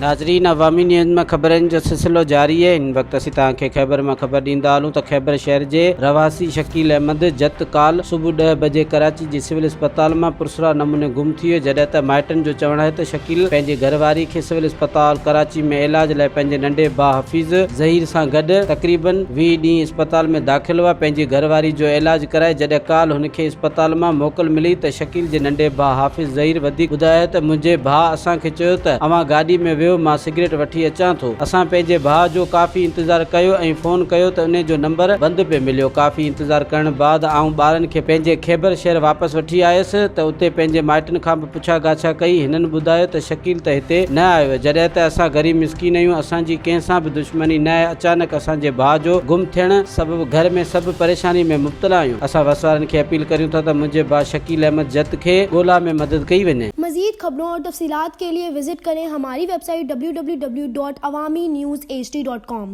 ناظرين عوامي نيوز مان خبرن جو سلسلو جاري آهي هن وقت اسين توهان کي خيبر مان خبر ڏيندا هلون ته خيبر شهر جي رهواسي شڪيل احمد جت ڪالهه صبح ڏهه بجي ڪراچي جي سول اسپتال مان پرسرار نموني گم ٿي ويو جڏهن ته مائٽن جو چوڻ آهي ته شڪيل پنهنجي گهر واري کي سول اسپتال ڪراچي ۾ علاج لاء پنهنجي ننڍي ڀاء حفيظ ظهير سان گڏ تقريبن 20 ڏينهن اسپتال ۾ داخل هئا پنهنجي گهر واري جو علاج ڪرائي جڏهن ڪالهه هن کي اسپتال مان موڪل ملي ته شڪيل جي ننڍي ڀاء حافظ ظهير وڌيڪ ٻڌايو ته منهنجي ڀاء اسان کي چيو ته اوهان گاڏي ۾ ويهو مان سگريٽ وٺي اچان ٿو. اسان پنهنجي ڀاء جو ڪافي انتظار ڪيو ۽ فون ڪيو ته انهي جو نمبر بند پئي مليو. ڪافي انتظار ڪرڻ بعد آئون ٻارن کي پنهنجي خيبر شهر واپس وٺي آيس ته اتي پنهنجي مائٽن کان به پڇا ڳاڇا ڪئي. هنن ٻڌايو ته شڪيل ته هتي نه آيو آهي. جڏهن ته اسان غريب مسڪين آهيون اسان جي ڪنهن سان به دشمني نه آهي. اچانڪ اسان جي ڀاء جو گم ٿيڻ سبب گهر ۾ سڀ پريشاني ۾ مبتلا آهيون. اسان وس وارن کي اپيل ڪريون ٿا ته منهنجي ڀاء شڪيل احمد جت کي ڳولا ۾ مدد ڪئي وڃي. مزيد خبرون اور تفصيلات کے لئے وزٽ ڪرين ھماري web site www.awamiNewsHD.com.